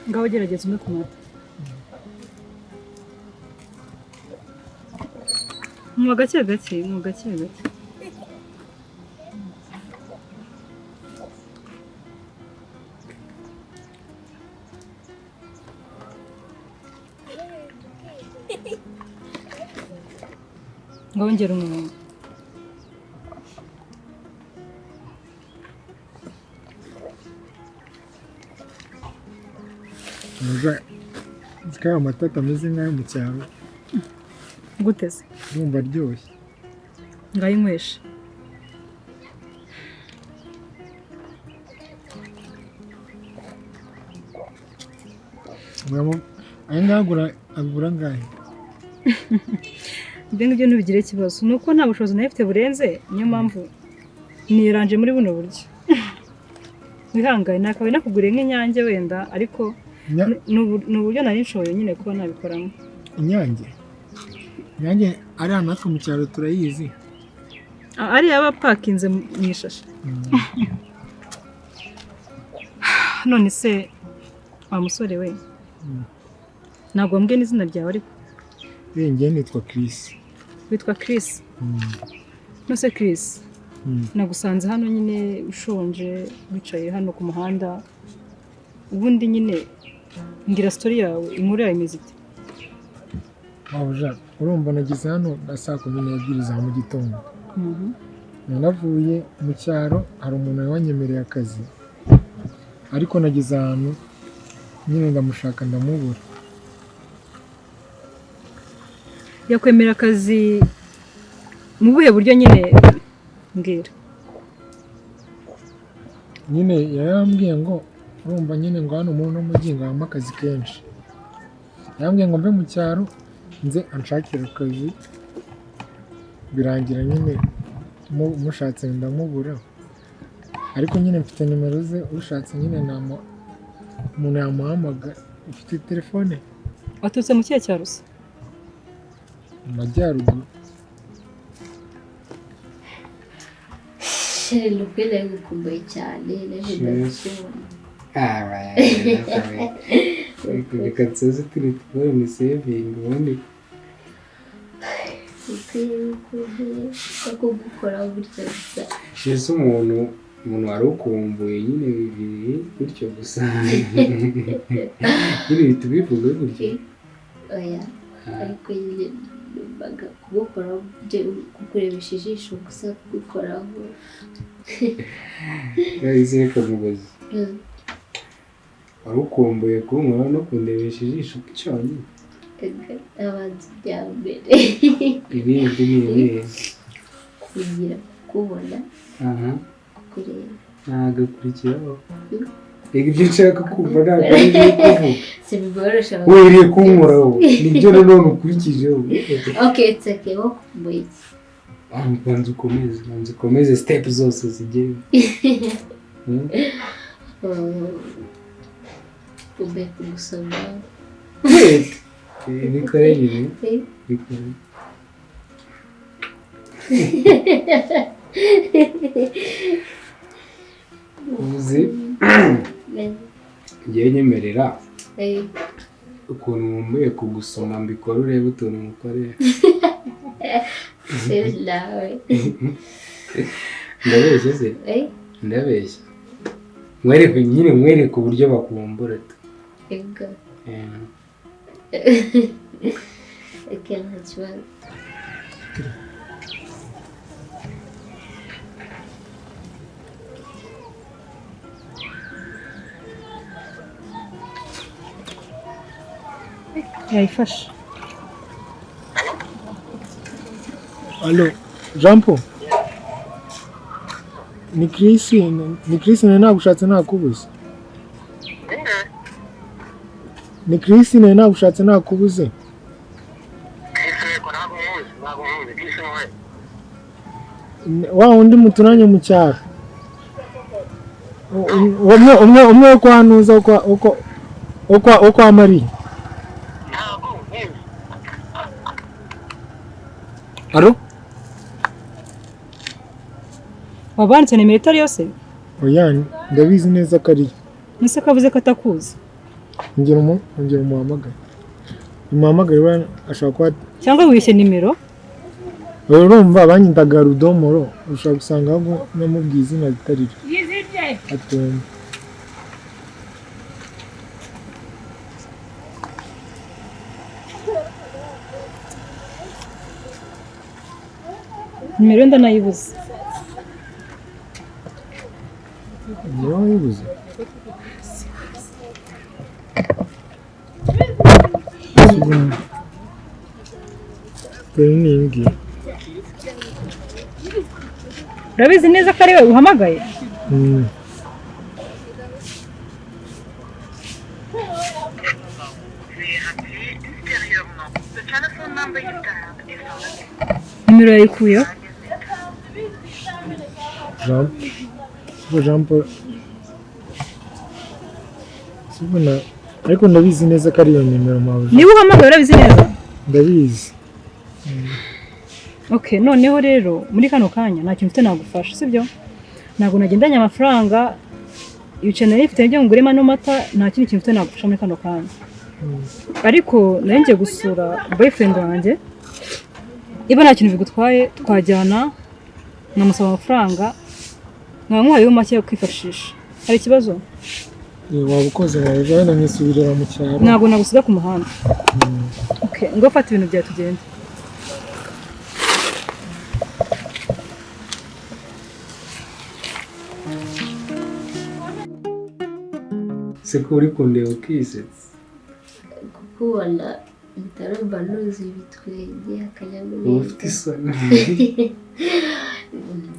Ngaho gerageza umwe ku mata. Nywa gake gake, nywa gake gake. Ngaho ngera umunwa. Uzi ko aya mata atameze nk'ayo mu cyaro? Gute se? Ndumva aryoshye. Ngaho inyweshe. Aya ngaya agura angahe? Ibyo ngibyo ntibigire ikibazo. Ni uko nta bushobozi nari mfite burenze, niyo mpamvu niranje muri buno buryo. Wihangane, nakabaye nakuguriye nk'inyange wenda, ariko ni uburyo nari nshoboye nyine kuba nabikoramo. Inyange? Inyange ariya natwe mu cyaro turayizi. Ariya aba apakinze mu ishashi. None se wa musore we, ntabwo wambwiye n'izina ryawe ariko? Njye nitwa Chris. Witwa Chris? None se Chris, nagusanze hano nyine ushonje, wicaye hano ku muhanda, ubundi nyine mbwira story yawe, inkuru yawe imeze ite? Mabuja, urumva nageze hano na saa 12 za mu gitondo. Nanavuye mu cyaro, hari umuntu wanyemereye akazi, ariko nageze ahantu nyine ndamushaka ndamubura. Yakwemera akazi mu buhe buryo nyine mbwira? Nyine yarambwiye ngo urumva nyine ngo hano muri uno mujyi ngo habamo akazi kenshi. Yarambwiye ngo mve mu cyaro nze anshakire akazi, birangira nyine mushatse ndamubura, ariko nyine mfite nimero ze, ushatse nyine umuntu yamuhamagara. Ufite telefone? Waturutse mu kihe cyaro se? Mu majyaruguru. Sheri, ni ukuri nari cyane, naje ndakubona. Reka nsoze turi tubone ni sevingi ubundi. Ukwiye kugukora gutya gusa. Ese umuntu wari ukumbuye nyine bibiri gutyo gusa. Nyine uhita ubivuga gutyo. Oya, ariko nyine numvaga kugukoraho, kukurebesha ijisho gusa, kugukoraho. Yahise reka mubaze. Wari ukumbuye kunkoraho no kundebesha ijisho cyonyine? Abanza bya mbere. Ibindi ni ibihe? Kugira kukubona, kukureba. Nagakurikiraho. Reka ibyo nshaka kumva ntabwo ari ibyo kuvuga. Sibigorosha. Wiriye kunkoraho, nibyo nanone ukurikijeho. Okay, it's okay, wakumbuye iki? Banza ukomeze, banza ukomeze step zose zigeyo. Kumbuye kugusoma. Wait. Bikore nyine. Bikore. Uzi ngewe nyemerera ukuntu nkumbuye kugusoma mbikora urebe utuntu mukorera. Ndabeshya se? Ndabeshya. Mwereke nyine, mwereke uburyo bakumbura tu. Okay, nta kibazo. Yayifashe. Allo, Jean Paul. Ni Chris, ni Chris nagushatse nakubuze. Ni Chris nagushatse nakubuze. Wa undi muturanye mu cyaro. Umwe kwa nuza kwa Maria. Aro? Wabanditse nimero itari yose? Oya, ndabizi neza ko ari. Nise ko avuze ko atakuzi. Ngera umuhamagare. Umuhamagare ashobora kuba cyangwa wishye nimero. Urumva banyitaga Rudomoro, ushobora gusanga namubwiye izina ritari ryo. Atumva. Nimero ndanayibuze. Nimero wayibuze? Urabizi neza ko ari we uhamagaye? Nimero yayikuyeho? Jean Paul. Sibona ariko ndabizi neza ko ari iyo nimero mabuja. Niba uhamagaye urabizi neza? Ndabizi. Okay, noneho rero muri kano kanya nta kintu mfite nagufasha, sibyo? Ntabwo nagendanye amafaranga, ibice nari mfite byo ngurema no mata, nta kindi kintu mfite nagufasha muri kano kanya. Ariko nari ngiye gusura boyfriend wanjye, iba nta kintu bigutwaye twajyana nkamusaba amafaranga nkamuhayeho make yo kwifashisha. Hari ikibazo? Waba ukoze mabuja, wenda nkisubirira mu cyaro. Ntabwo nagusiga ku muhanda. Okay, ngo fata ibintu byawe tugende. Se ko uri kundeba ukisetsa? Kukubona ntarumva nuzuye ibitwenge, akanyamuneza. Uba ufite isoni.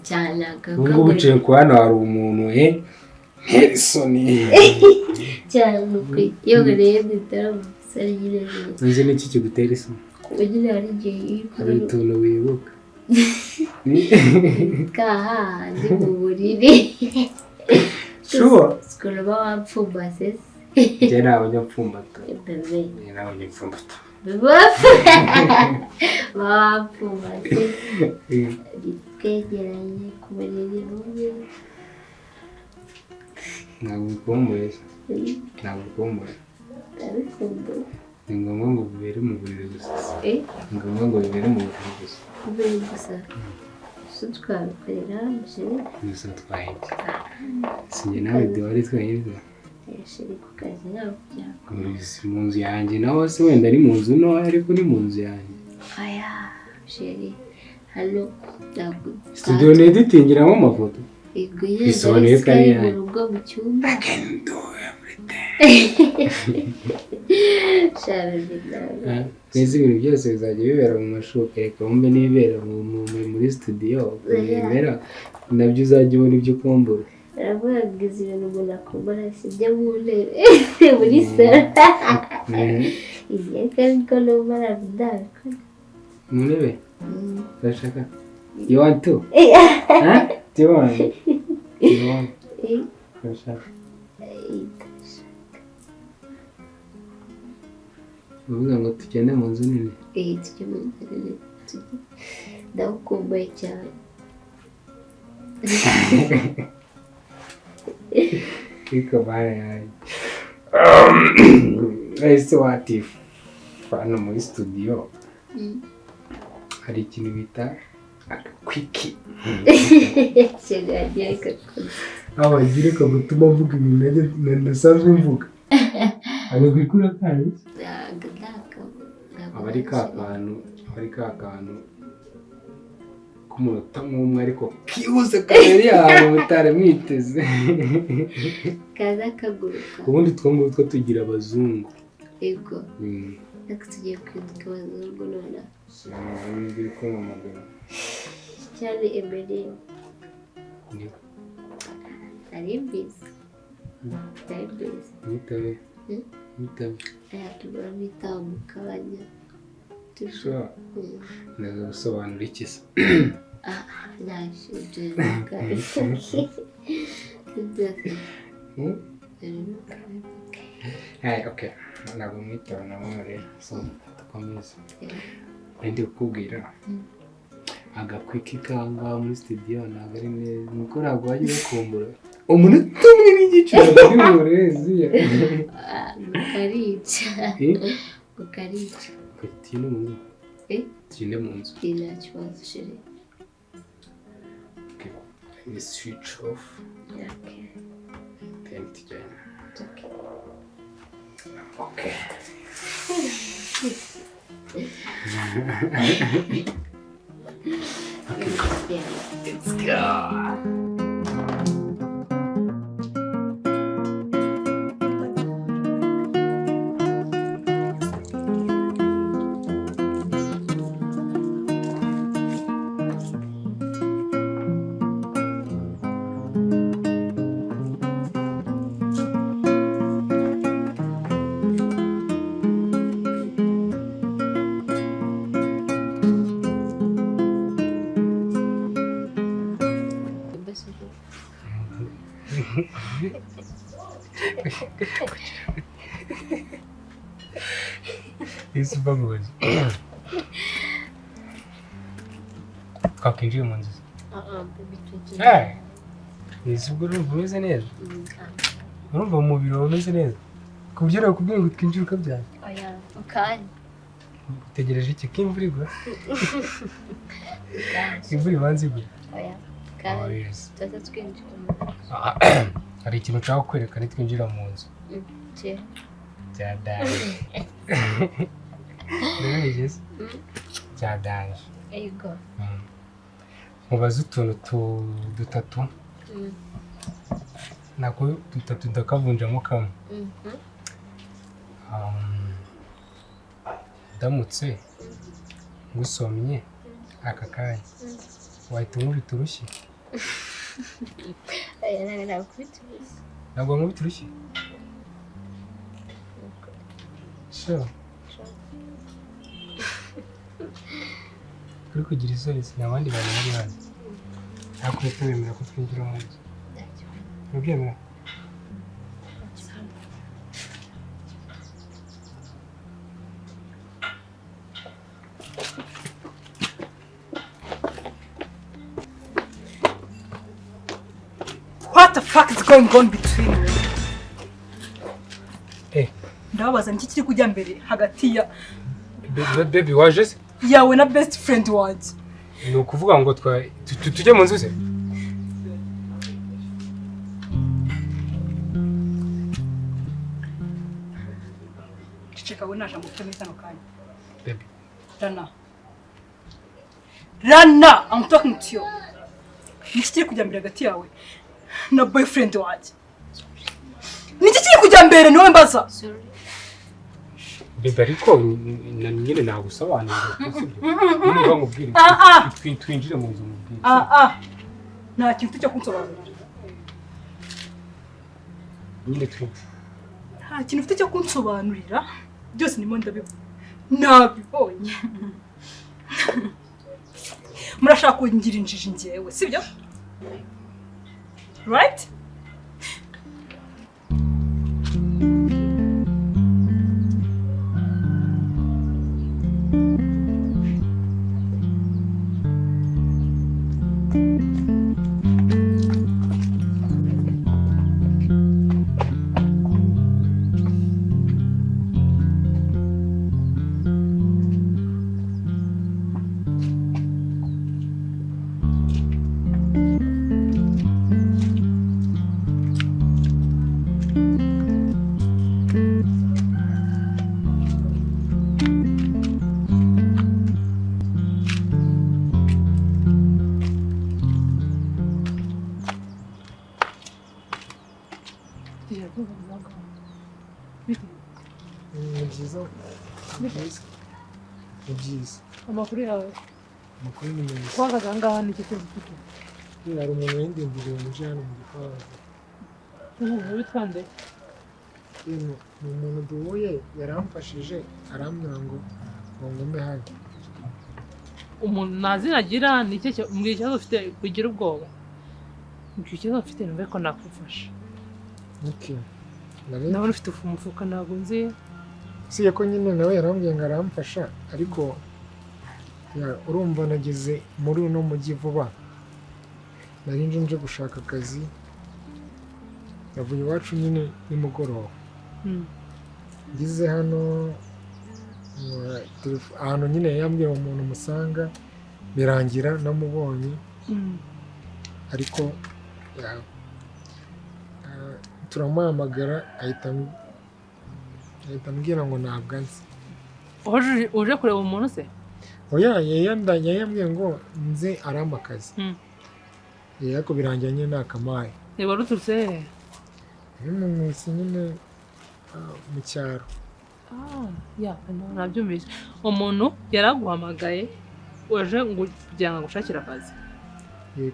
Cyane. Ubu ngubu uciye ku hano hari umuntu ntera isoni. Cyane iyo urebye ntarumva isoni nyine. Nzi n'iki kigutera isoni? Nyine hari igihe hari utuntu wibuka. Kaha ndi mu buriri. Sure. Sikora wapfumbase. Njye ntawe njya mfumbata. Njye ntawe njya mfumbata. Wapfumbase. Twegeranye ku buriri bumwe. Ntabwo ubikumbuye se? Ntabwo ubikumbuye? Ndabikumbuye. Ni ngombwa ngo bibere mu buriri gusa. Ni ngombwa ngo bibere mu buriri gusa. Buriri gusa. So twabikorera chéri. Gusa twahebye. Sinjye nawe duhari twenyine. Chéri ku kazi ntabwo byakora. Mu nzu yanjye naho se wenda ari mu nzu ntoya ariko ni mu nzu yanjye. Aya chéri hano ntabwo. Studio ni editingiramo amafoto. Bisobanuye ko ari mu rugo mu cyumba. I can do everything. Neza ibintu byose bizajya bibera mu mashuka, reka wumve n'ibibera muri studio bimera nabyo uzajya ubona ibyo ukumbura. Aravuga ngo izi bintu umuntu akumbura sijya mu ntebe muri salo. Ariko numva ndabikora. Mu ntebe? Urashaka? You want to? Huh? Do you want? You want? Urashaka? Uvuga ngo tugende mu nzu nini? Tujye mu nzu nini. Ndagukumbuye cyane. Ariko barayaye. Ese watifu hano muri studio hari ikintu bita agakwiki. Abagira kagutuma mvuga ibintu nasanzwe mvuga. Agakwiki urakazi? Aba ari ka kantu k'umunota nk'umwe ariko kihuse kabiri ahantu mutari mwiteze. Kaza kaguruka. Ubundi two ngutwo tugira abazungu. Yego. Ariko tugiye kwibuka abazungu nonaha. Sinzi kumpamagara. Cyane Emeline. Nari mbizi. Nari mbizi. Mwitabe. Hmm? Mwitabe. Aya turamwitaba mu kanya. Sure. Ndaza gusobanura iki se? Ah, ntacyo ibyo. Hmm? Ibyo. Hey, okay. Ntabwo mwitaba namwe so dukomeze. Ndi kukubwira agakwiki kanga muri studio ntabwo ari neza, nuko ntabwo wajya ugakumbura umunota umwe n'igice ntabwo uri burezi. Ukarica. Ukarica. Tugende mu nzu. Tugende mu nzu. Nta kibazo chéri. Okay. I switch off. Okay. Then tugende. Okay. Okay. Okay. Yeah. Let's go. Twakwinjiye mu nzu. Ese ubwo urumva umeze neza? Urumva mu mubiri wawe umeze neza? Ku buryo nakubwiye ngo twinjire ukabyara? Oya, mukanya. Utegereje iki? Ko imvura igwa? Imvura ibanza igwa? Oya, mukanya. Tuza twinjira mu nzu. Hari ikintu nshaka kukwereka nitwinjira mu nzu. Bya danje. Ndabigeze? Bya danje. Yego. Mubaze utuntu dutatu. Nako dutatu ndakavunjamo kamwe. Ndamutse ngusomye aka kanya wahita unkubita urushyi? Ntabwo nkubita urushyi? Sure. Kuri kugira isoni ni abandi bantu bari hano. Ariko uhita wemera ko twinjira mu nzu. Urabyemera? What the fuck is going on between you? Ndababaza niki kiri kujya mbere hagati ya Baby waje se? Yawe na best friend wanjye. Ni ukuvuga ngo tujye mu nzu se? Ceceka we naje mufite muri kano kanya. Baby. Rana. Rana, I'm talking to you. Niki kiri kujya mbere hagati yawe na boyfriend wanjye? Niki kiri kujya mbere niwe mbaza? Sorry. Baby ariko nyine nagusobanurira sibyo? Niba nkubwira twinjire mu nzu mubwire. Nta kintu cyo kunsobanurira. Nyine twinjire. Nta kintu ufite cyo kunsobanurira. Byose ndimo ndabibona. Nabibonye. Murashaka kungira injiji njyewe, sibyo? Right? Ni byiza. Ni byiza. Amakuru yawe? Amakuru ni meza. Twahagaze aha ngaha ni iki kintu ufite? Hari umuntu windindiriye uje hano mu gipangu. Witwa nde? Ni umuntu duhuye yaramfashije, arambwira ngo ngume hano. Umuntu nta zina agira, ni iki mbwira ikibazo ufite kugira ubwoba? Mbwira ikibazo ufite numve ko nakufasha. Ndabona ufite umufuka ntabwo nzi. Usibye ko nyine nawe yarambwiye ngo aramfasha, ariko urumva nageze muri uno mujyi vuba, nari nje gushaka akazi, navuye iwacu nyine nimugoroba. Ngeze hano ahantu nyine yambwiye umuntu musanga, birangira namubonye, ariko turamuhamagara ahita ambwira ngo ntabwo anzi. Uje kureba umuntu se? Oya, yambwiye ngo nze arampa akazi, ariko birangira nyine nakamaye. Wari uturutse hehe? Ni mu nsi nyine mu cyaro. Nabyumvise. Umuntu yaraguhamagaye uje kugira ngo agushakire akazi.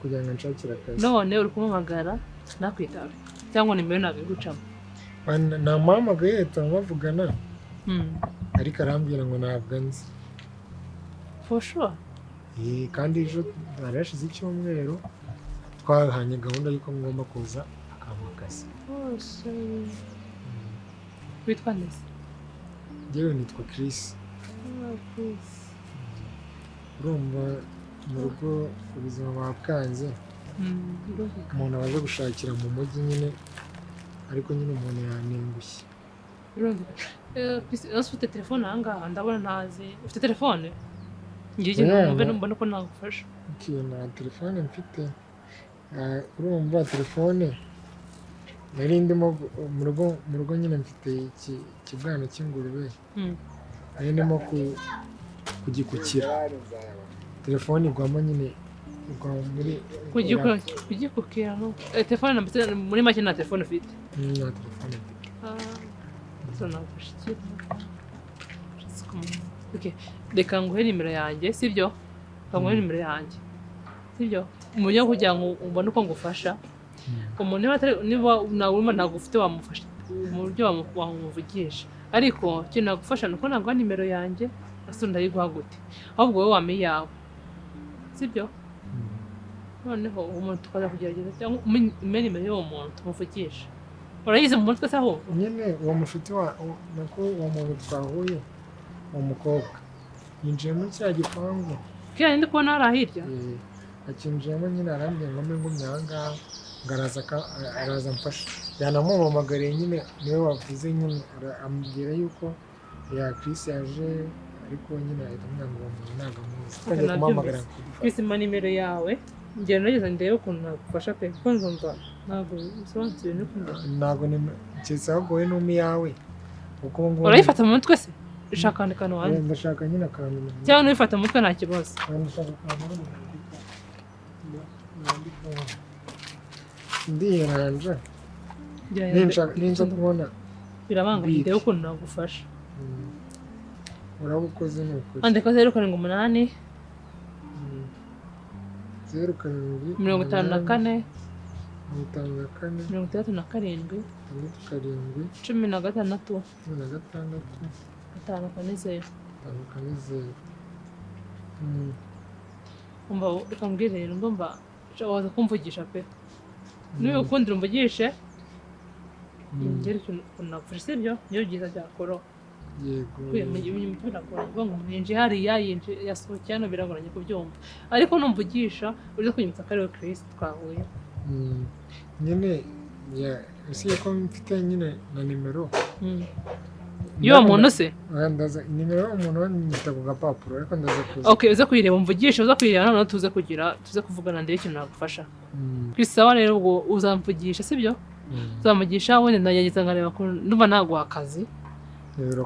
Kugira ngo nshakire akazi. None uri kumuhamagara nakwitabe cyangwa nimero ntabwo iri gucamo? Namuhamagaye turamuvugana, ariko arambwira ngo ntabwo anzi. For sure? Kandi ejo hari hashize icyumweru twahanye gahunda y'uko ngomba kuza akampa akazi. Witwa nde se? Njyewe nitwa Chris. Urumva mu rugo ubuzima bwakanze, umuntu abaje gushakira mu mujyi nyine, ariko nyine umuntu yanengushye. Ufite telefone aha ngaha? Ndabona ntazi. Ufite telefone? Ngiye numve mbona ko nagufasha. Nta telefone mfite. Urumva telefone nari ndimo mu rugo nyine mfite ikibwana cy'ingurube, nari ndimo kugikukira, telefone igwamo nyine, igwa muri kugikukira. Telefone muri make nta telefone ufite? Nta telefone mfite. Reka nguhe nimero yanjye, sibyo? Reka nguhe nimero yanjye, sibyo? Mu buryo kugira ngo ubone uko ngufasha. Umuntu niba ntabwo ufite wamufasha mu buryo wamuvugisha, ariko ikintu nagufasha ni uko naguha nimero yanjye, ese ndayiguha gute? Ahubwo wowe wampa iyawe, sibyo? Noneho uwo muntu tukaza kugerageza, cyangwa umpe nimero y'uwo muntu tumuvugisha. Urayizi mu mutwe se ahubwo? Nyine uwo mushuti nako uwo muntu twahuye, uwo mukobwa yinjiye muri cya gipangu. Kiriya ndi kubona hariya hirya? Akinjiyemo nyine, arambwira ngo mbe ngumye aha ngaha, ngo araza amfasha. Yanamuhamagariye nyine, niwe wavuze nyine, ambwira yuko ya Chris yaje, ariko nyine ahita ambwira ngo uwo muntu ntabwo amuzi. Twajya kumuhamagara kudufasha. Chris, mpa nimero yawe, ngenda nageze ndebe ukuntu nagufasha pe, kuko nzumva ntabwo bisobanukiwe n'ukuntu. Ntabwo keretse ahubwo wowe n'umpa iyawe. Urayifata mu mutwe se? Ushaka akandi kantu wanjye? Ndashaka nyine akantu. Cyangwa n'ubifata mu mutwe nta kibazo. Ndashaka akantu nandika. Ndiyeranja. Ninza kubona. Birabangamiye ndebe ukuntu nagufasha. Uraba ukoze ni ukuri. Andika 0 7 8 0 7 54 54 67 67 16 16 5 4 0 5 4 0. Umva reka mbwire rero, ndumva waza kumvugisha pe. Niba ukundira umvugishe, ngere ukuntu nagufasha, sibyo? Niyo byiza byakoroha. Yego. Biragoranye kuvuga ngo umuntu yinjiye hariya, yinjiye yasohokeye hano, biragoranye kubyumva. Ariko numvugisha uze kunyibutsa ko ariwe Chris twahuye. Nyine usibye ko mfite nyine na nimero y'uwo muntu se? Nimero y'uwo muntu nyita ku gapapuro, ariko ndaza kuza. Okay, uze kuyireba umvugishe, uze kuyireba noneho tuze kugira, tuze kuvugana ndebe ikintu nagufasha. Chris, sawa rero ubwo uzamvugisha, sibyo? Uzamugisha wenda ndagerageza nkareba ko ndumva naguha akazi.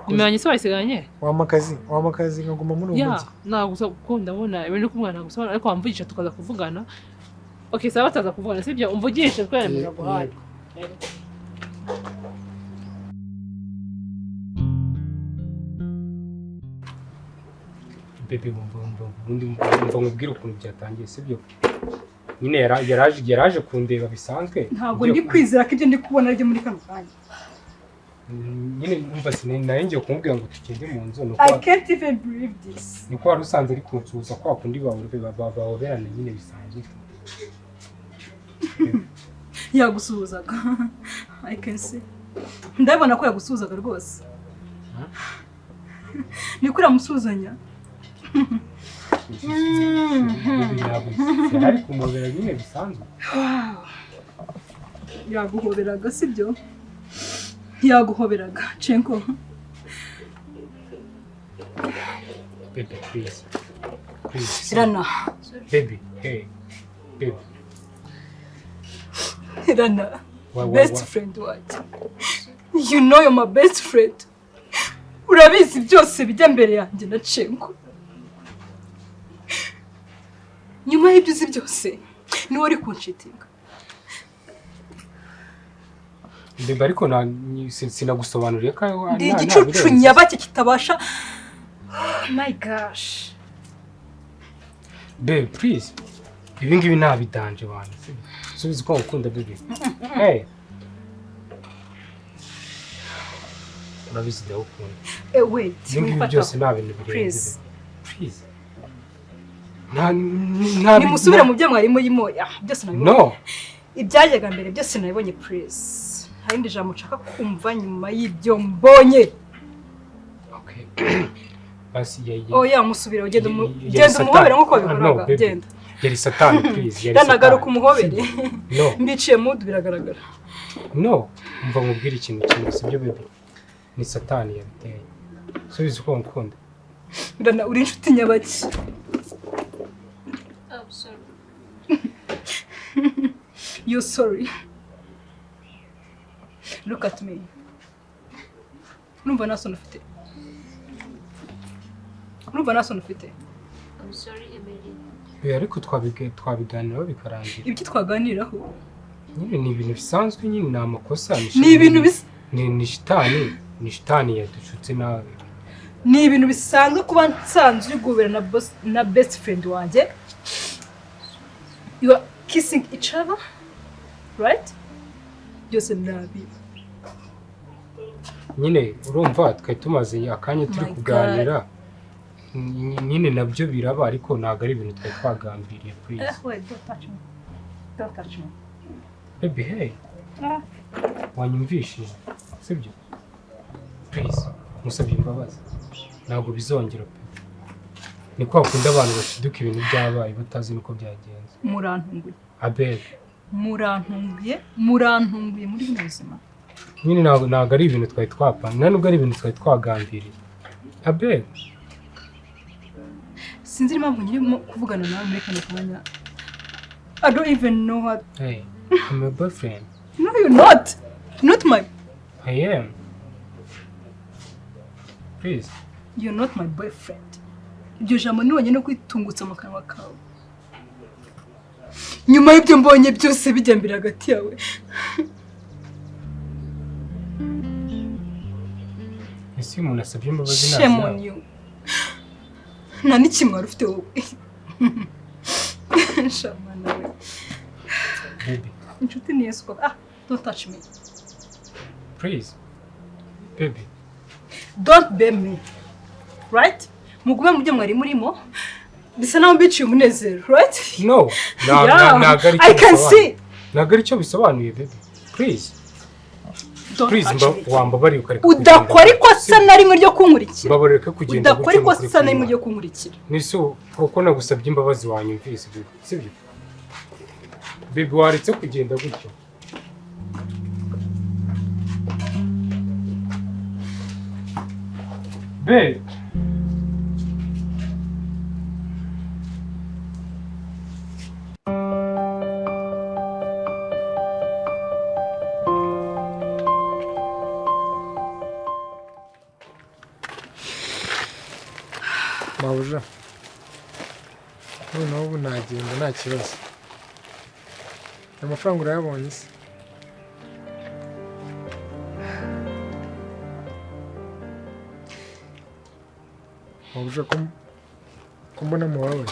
Nimero yanjye se wayisiganye? Wampa akazi nkaguma muri uwo mujyi. Nagusa kuko ndabona ibintu kumwana nagusobanura, ariko wamvugisha tukaza kuvugana. Okay, sawa bataza kuvugana, sibyo? Umvugishe twere nimero naguhaye. Baby, wumva ubundi mva nkubwire ukuntu byatangiye, sibyo? Nyine yaraje kundeba bisanzwe. Ntabwo ndi kwizera ko ibyo ndi kubona aribyo muri kano kanya. Nyine umva sinari ngiye kumubwira ngo tugende mu nzu, nuko I can't even believe this. Niko wari usanze ari kunsuhuza kwa kundi bahoberana nyine bisanzwe. Yagusuhuzaga. I can see. Ndabona ko yagusuhuzaga rwose. Niko uramusuhuzanya. Yari kumuhobera nyine bisanzwe. Yaguhoberaga sibyo? Yaguhoberaga Cenko. Baby, please. Please. Rana. Baby, hey. Baby. Rana. Best friend wanjye. You know you're my best friend. Urabizi byose bijya mbere yanjye na Cenko. Nyuma y'ibyo uzi byose niwe uri kunshitinga. Bebe ariko na sinagusobanuriye ko ndi igicucu nyabake kitabasha. Oh my gosh. Babe, please. Ibi ngibi ntabidanje bantu. Subiza ko ukunda baby. Hey. Urabizi ndagukunda. Wait. Ibi ngibi byose nta bintu birenze. Please. Please. Nta nimusubire mu byo mwari murimo. Byose nabibonye. No. Ibyajyaga mbere byose nabibonye please. Hari indi jambo nshaka kumva nyuma y'ibyo mbonye. Okay. Basi yeye. Oya musubire ugenda umuhobere nkuko wabikoraga. Genda. Yari satani please. Yari satani. Nagaruka umuhobere. No. Mbiciye mood biragaragara. No. Umva nkubwire ikintu kimwe sibyo baby. Ni satani yabiteye. Subiza uko ngukunda. Ndana uri inshuti nyabaki. I'm sorry. You're sorry. Look at me. Numva nta ufite. Numva nta ufite. I'm sorry, Emily. Be ariko twabiganiraho bikarangira. Ibyo twaganiraho. Nyine ni ibintu bisanzwe nyine ni amakosa. Ni ibintu bisa ni shitani, ni shitani yadushutse nawe. Ni ibintu bisanzwe kuba nsanzwe ugobera na boss na best friend wanjye. You are kissing each other, right? Byose nabi. Nyine urumva twe tumaze akanya turi kuganira. Nyine nabyo biraba ariko ntago ari ibintu twe twagambiriye please. Wait, don't touch me. Don't touch me. Baby, hey. Wanyumvishije, sibyo? Please, musabye imbabazi. Ntabwo bizongera pe. Ni kwa kundi abantu bashiduka ibintu byabaye batazi nuko byagenze. Murantunguye. Abel. Murantunguye muri buno buzima. Nyine ntabwo ari ibintu twari twapanga, nta nubwo ari ibintu twari twagambiriye. Abel. Sinzi impamvu nyirimo kuvugana nawe muri kano kanya. I don't even know what. Hey, I'm your boyfriend. No, you're not. Not my. I am. Please. You're not my boyfriend. Iryo jambo ni wenyine kwitungutsa mu kanwa kawe. Nyuma y'ibyo mbonye byose bijya mbere hagati yawe. Ese umuntu asabye imbabazi nta. Shame on you. Nta n'ikimwaro ufite wowe. Shama nawe. Baby. Inshuti ni Yesu koko. Ah, don't touch me. Please. Baby. Don't blame me. Right? Mugume mu byo mwari murimo. Bisa naho mbiciye umunezero, right? No. Ntabwo ari I can see. Ntabwo ari cyo bisobanuye baby. Please. Please wambabariye ukareka. Udakora ikosa na rimwe ryo kunkurikira. Mbabarira kugenda. Udakora ikosa na rimwe ryo kunkurikira. Nise kuko nagusabye imbabazi wanyumvise baby. Sibyo? Baby waretse kugenda gutyo. Babe. Mabuja. Noneho ubu nagenda nta kibazo. Amafaranga urayabonye se? Mabuja ko mbona mubabaye.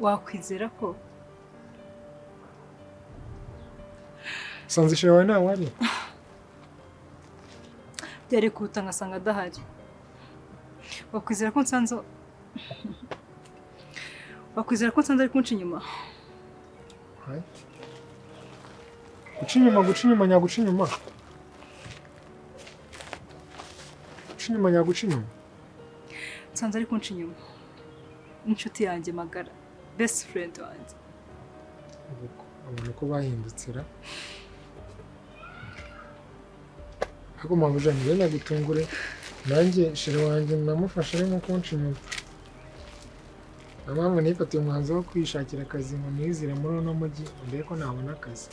Wakwizera ko Sanze chéri wawe ntawe ari? Byari kuruta ngasanga adahari. Wakwizera ko nsanze Wakwizera ko nsanze ari kunca inyuma? What? Guca inyuma, guca inyuma, nyaguca inyuma. Guca inyuma, nyaguca inyuma. Nsanze ari kunca inyuma. Inshuti yanjye magara, best friend wanjye. Abona ko bahindutse ra. Ariko mabuja njye nagutungure, nanjye chéri wanjye namufashe arimo kunca inyuma. Niyo mpamvu nifatiye umwanzuro wo kwishakira akazi ngo niyizire muri uno mujyi ndebe ko nabona akazi.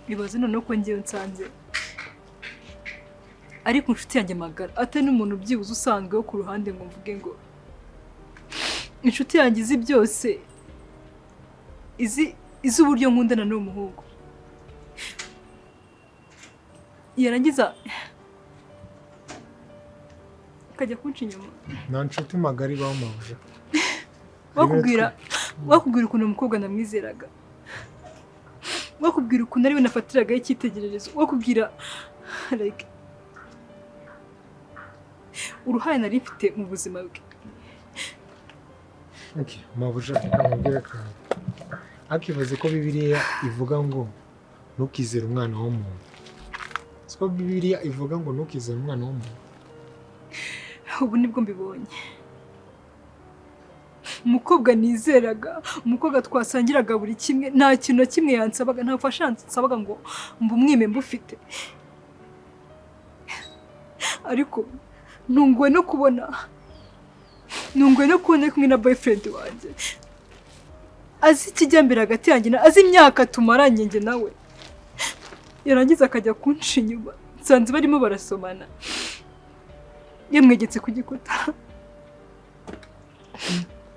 Ibaze noneho ko ngewe nsanze ariko inshuti yanjye magara atari n'umuntu byibuze usanzwe wo ku ruhande ngo mvuge ngo inshuti yanjye izi byose, izi uburyo nkundana n'uwo muhungu, yarangiza akajya kunca inyuma. Nta nshuti magara ibaho mabuja. Wakubwira ukuntu umukobwa namwizeraga, wakubwira ukuntu ariwe nafatiragaho icyitegererezo, wakubwira like uruhare nari mfite mu buzima bwe. Okay, mabuja reka nkubwire akantu. Akibaze ko Bibiliya ivuga ngo ntukizere umwana w'umuntu. Siko Bibiliya ivuga ngo ntukizere umwana w'umuntu. Ubu nibwo mbibonye. Umukobwa nizeraga, umukobwa twasangiraga buri kimwe, nta kintu na kimwe yansabaga, nta bufasha yansabaga ngo mbumwime mbufite. Ariko ntunguwe no kubona ari kumwe na boyfriend wanjye, azi ikijyambere hagati yanjye, azi imyaka tumaranye njye nawe, yarangiza akajya kunca inyuma. Nsanze barimo barasomana, yamwegetse ku gikuta.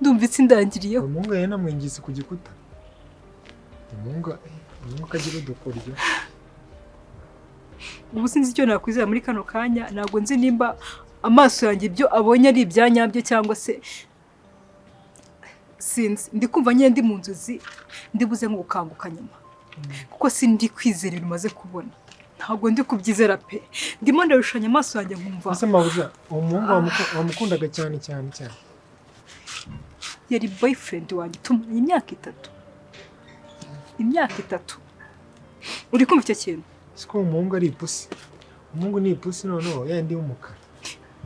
Ndumva itsindangiriyeho. Umuhungu yari namwengetse ku gikuta. Umuhungu akagira udukoryo. Ubu sinzi icyo nakwizera muri kano kanya, ntabwo nzi nimba amaso yanjye ibyo abonye ari ibyanyabyo cyangwa se sinzi. Ndi kumva nyine ndi mu nzozi, ndibuze nko gukanguka nyuma, kuko sindi kwizera ibintu maze kubona. Ntabwo ndi kubyizera pe. Ndimo ndarushanya amaso yanjye nkumva. Ese mabuja, uwo muhungu wamukundaga cyane cyane cyane? Yari boyfriend wanjye tumaranye imyaka itatu. Imyaka itatu. Uri kumva icyo kintu? Siko umuhungu ari ipusi. Umuhungu ni ipusi noneho yandi y'umukara.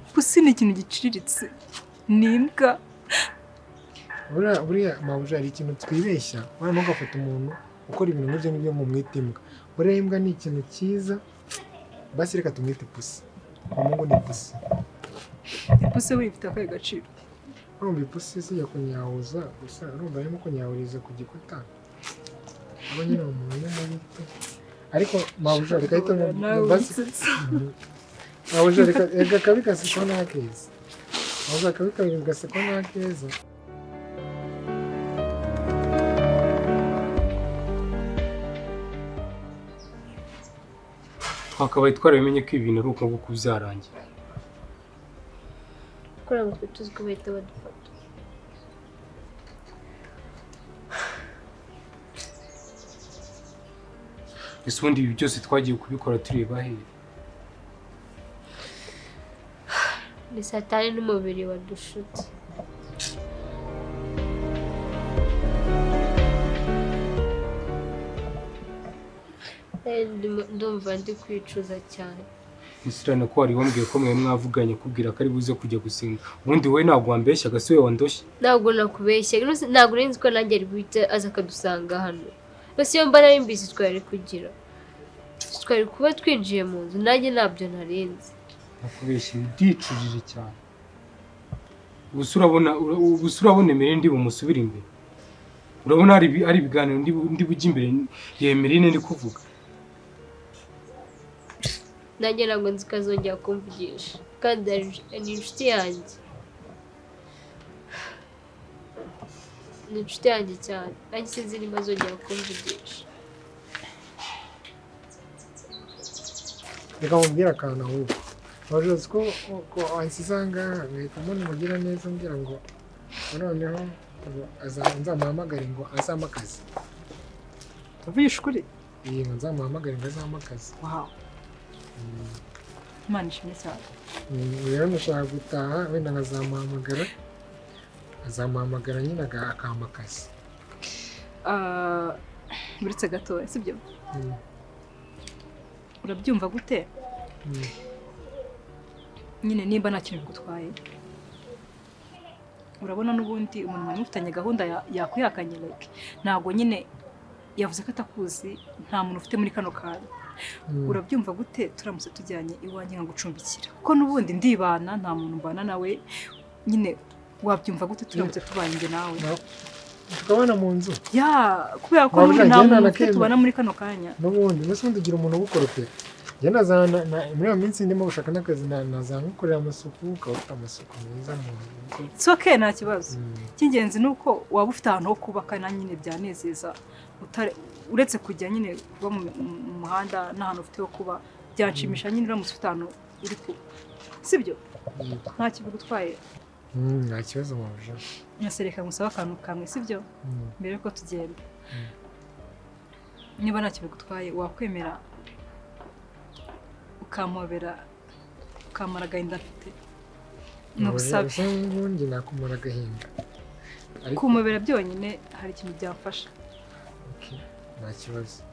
Ipusi ni ikintu giciriritse. Ni imbwa. Buriya mabuja hari ikintu twibeshya, buriya ntugafate umuntu ukora ibintu nk'ibyo ngibyo ngo umwite imbwa. Buriya imbwa ni ikintu cyiza, basi reka tumwite ipusi. Umuhungu ni ipusi. Ipusi we ifite akahe gaciro? Urumva ipusi zijya kunyahuza gusa, urumva arimo kunyahuriza ku gikuta. Aba nyine umuntu mubi. Ariko mabuja reka ahita basi. Mabuja reka kabi gasekwa n'akeza. Mabuja kabi gasekwa n'akeza. Twakabaye twarabimenye ko ibintu ari uko nguko byarangira. Kora ngo tuzi ko bahita badufata. Ese ubundi ibi byose twagiye kubikora tureba he? Ni Satani n'umubiri wadushutse. Ndumva ndi kwicuza cyane. Isirana ko wari wambwiye ko mwe mwavuganye kubwira ko ari buze kujya gusenga. Ubundi wowe ntabwo wambeshyaga, si wowe wandoshye? Ntabwo nakubeshya, ntabwo nzi ko nanjye ari buhite aza akadusanga hano. Basi iyo mba nari mbizi twari kugira, twari kuba twinjiye mu nzu, nanjye ntabyo narinzi. Nakubeshye, ndicujije cyane. Gusa urabona Emeline ndi bumusubire imbere. Urabona ari ibiganiro ndi bujye imbere ya Emeline ndi kuvuga. Nanjye ntabwo nzi ko azongera kumvugisha, kandi ni inshuti yanjye. Ni inshuti yanjye cyane, nanjye sinzi niba azongera kumvugisha. Reka mubwire akantu ahubwo. Waje ko wansize aha ngaha nkahita mbona umugira neza mbwira ngo noneho ngo nzamuhamagare ngo azampe akazi. Uvugisha ukuri? Iyi ngo nzamuhamagare ngo azampe akazi. Wow, Imana ishimwe cyane. Rero ndashaka gutaha, wenda nkazamuhamagara, azamuhamagara nyine akampa akazi. Ah, uretse gatoya, sibyo? Urabyumva gute? Nyine nimba nta kintu bigutwaye, urabona n'ubundi umuntu mwari mufitanye gahunda yakwihakanye, like ntabwo nyine yavuze ko atakuzi, nta muntu ufite muri kano kanya. Urabyumva gute turamutse tujyanye iwanjye nkagucumbikira, kuko n'ubundi ndibana, nta muntu mbana nawe nyine? Wabyumva gute turamutse tubanye njye nawe? Tukabana mu nzu? Ya, kubera ko Waba n'ubundi nta ujya muntu ufite nakemera. tubana muri kano kanya. N'ubundi mbese ubundi ugira umuntu ugukoropera. Njye nazana muri iyo minsi ndimo gushaka n'akazi, nazana nkukorera amasuku, ukaba ufite amasuku meza mu nzu. It's okay, nta kibazo. Icy'ingenzi ni uko waba ufite ahantu ho kuba, kandi nanjye nyine byanezeza. Uretse kujya nyine kuba mu muhanda n'ahantu ufite ho kuba, byanshimisha nyine uramutse ufite ahantu uri kuba, sibyo? Yego. Nta kibigutwaye? Nta kibazo, mabuja. Nyasereka ngusabe akantu kamwe, sibyo? Mbere yuko tugenda, niba nta kibigutwaye, wakwemera ukampobera, ukamara agahinda mfite? Ni Mabuja, ubusabe. ubusa n'ubundi nakumara agahinda. Ariko Kumpobera byonyine hari ikintu byamfasha. Okay, nta kibazo.